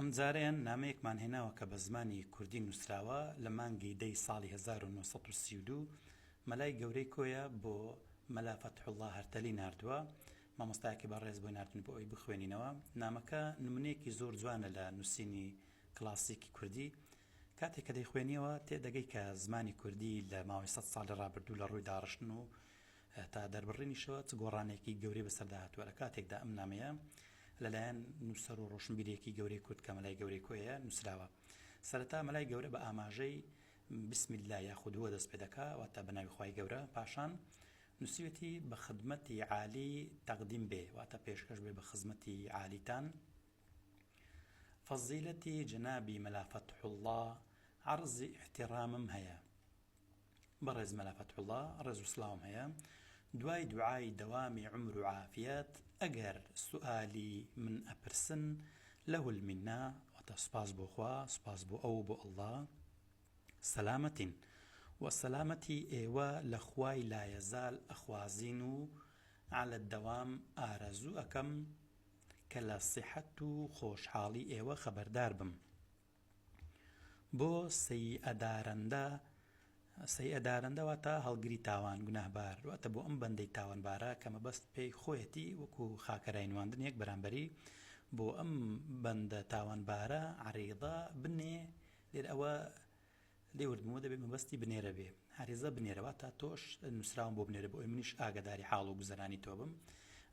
ئەمجارەیان نامەیەکمان هێناوە کە بە زمانی کوردی نووسراوە، لە مانگی دەی ساڵی 1932 مەلای گەورەی کۆیە بۆ مەلا فەتحوڵڵا هەرتەلی ناردووە، مامۆستایەکی بەڕێز بۆی ناردووین بۆ ئەوەی بخوێنینەوە. نامەکە نمونەیەکی زۆر جوانە لە نووسینی کلاسیکی کوردی. کاتێک کە دەیخوێنیەوە تێدەگەی کە زمانی کوردی لە ماوەی سەد ساڵی ڕابردوو لە ڕووی داڕشتن و تا دەربڕینیشەوە چ گۆڕانێکی گەورەی بەسەردا هاتووە لە کاتێکدا ئەم نامەیە لەلایەن نووسەر و ڕۆشنبیرێکی گەورەی کورد کە مەلای گەورەی کۆیە نووسراوە. سەرەتا مەلای گەورە بە ئاماژەی بسم اللە یاخود هو دەست پێ دەکا واتە بە ناوی خوای گەورە پاشان نووسیوێتی بە خدمەتی عالی تەقدیم بێ واتە پێشکەش بێ بە خزمەتی عالیتان فەزیلەتی جەنابی مەلا فەتحوڵڵا عەڕزی ئیحتیڕامم هەیە بەڕێز مەلا فەتحوڵا ڕێز و سڵاوم هەیە دوای دوعای دەوامی عومر و عافیەت ئەگەر سوئالی من ئەپرسن له المنە واتە سوپاس بۆ خوا سوپاس بۆ ئەو بۆ اللە سەلامەتین وە سەلامەتی ئێوە لە خوای لایەزال ئەخوازین و علی الدوام ئارەزوو ئەکەم کە لە سیحەت و خۆشحاڵی ئێوە خەبەردار بم. بۆ سەیئەدارەندە، سەیئەدارەندە واتە هەڵگری تاوان، گوناهبار، واتە بۆ ئەم بەندەی تاوانبارە کە مەبەست پێی خۆیەتی وەکو خاکەرای نواندنێک بەرامبەری، بۆ ئەم بەندە تاوانبارە عەریضە بنێ، لێرە ئەوە لێ ورد بوومەوە دەبێ مەبەستی بنێرە بێ عەریزە بنێرە واتا تۆش نووسراوم بۆ بنێرە بۆ ئەوەی منیش ئاگاداری حاڵ و گوزەرانی تۆ بم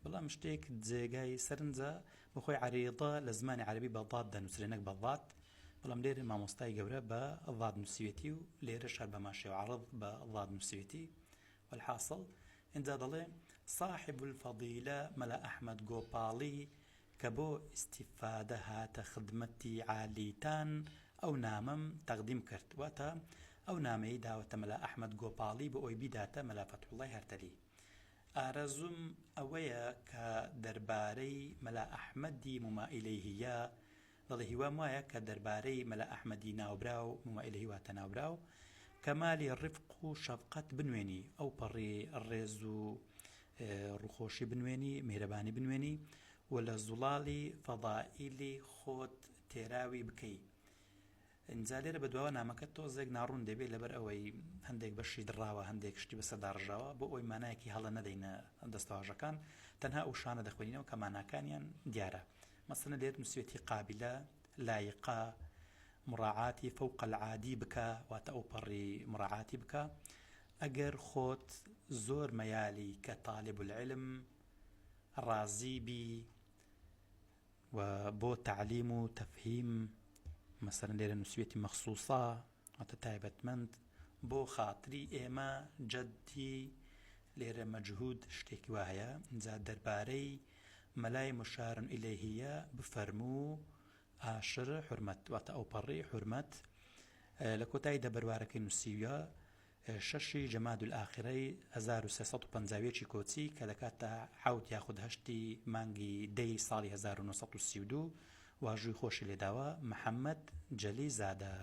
بەڵام شتێک جێگای سەرنجە بەخۆی عەریضە لە زمانی عەرەبی بە ضاد دەنووسرێ نەک بە ضاد بەڵام لێرە مامۆستای گەورە بە ضاد نووسیوێتی و لێرەش هەر بەمان شێوە عەڕض بە ضاد نووسیوێتی والحاصل ئینجا دەڵێ صاحب الفضیلە مەلا ئەحمەد گۆپاڵی کە بۆ ئیستیفادە هاتە خدمەتی عالیتان ئەو نامەم تەقدیم کرد، واتە ئەو نامەی داوەتە مەلا ئەحمەد گۆپاڵی بۆ ئەوەی بیداتە مەلا فەتحوڵای هەرتەلی. ئارەزووم ئەوەیە کە دەربارەی مەلا ئەحمەدی مما الیه دەڵێ هیوام وایە کە دەربارەی مەلا ئەحمەدی ناوبراو، مما الیه واتە ناوبراو، کەمالی ڕیفق و شەفقەت بنوێنی، ئەوپەڕی ڕێز و ڕووخۆشی بنوێنی، میهرەبانی بنوێنی و لە زوڵاڵی فەزائیلی خۆت تێراوی بکەی. ئینجا لێرە بەدواوە نامەکە تۆزێک ناڕوون دەبێ لەبەر ئەوەی هەندێک بەشی دڕاوە، هەندێک شتی بەسەردا ڕژاوە، بۆ ئەوەی مانایەکی هەڵە نەدەینە دەستەواژەکان، تەنها ئەو شانە دەخوێنینەوە کە ماناکانیان دیارە. مەسەلەن لێرە نووسیوێتی قابلە، لایقە، مراعاتی فوق العادی بکە، واتە ئەوپەڕی مراعاتی بکە، ئەگەر خۆت زۆر مەیالی کە طالب العلم ڕازی بی و بۆ تەعلیم و تەفهیم مەسەلەن لێرە نووسیوێتی مەخسوسا واتە تایبەتمەند بۆ خاتری ئێمە جەدی لێرە مەجهود شتێکی وا هەیە ئینجا دەربارەی مەلای مشار الیه بفەرموو ئاشر حورمەت واتە ئەوپەڕی حورمەت لە کۆتاییدا بەروارەکەی نووسیوە شەشی جەمادولئاخرەی 1351 کۆچی کە دەکاتە حەوت یاخود هەشتی مانگی دەی ساڵی 1932 واژووی خۆشی لێداوە محەممەد جەلی زادە.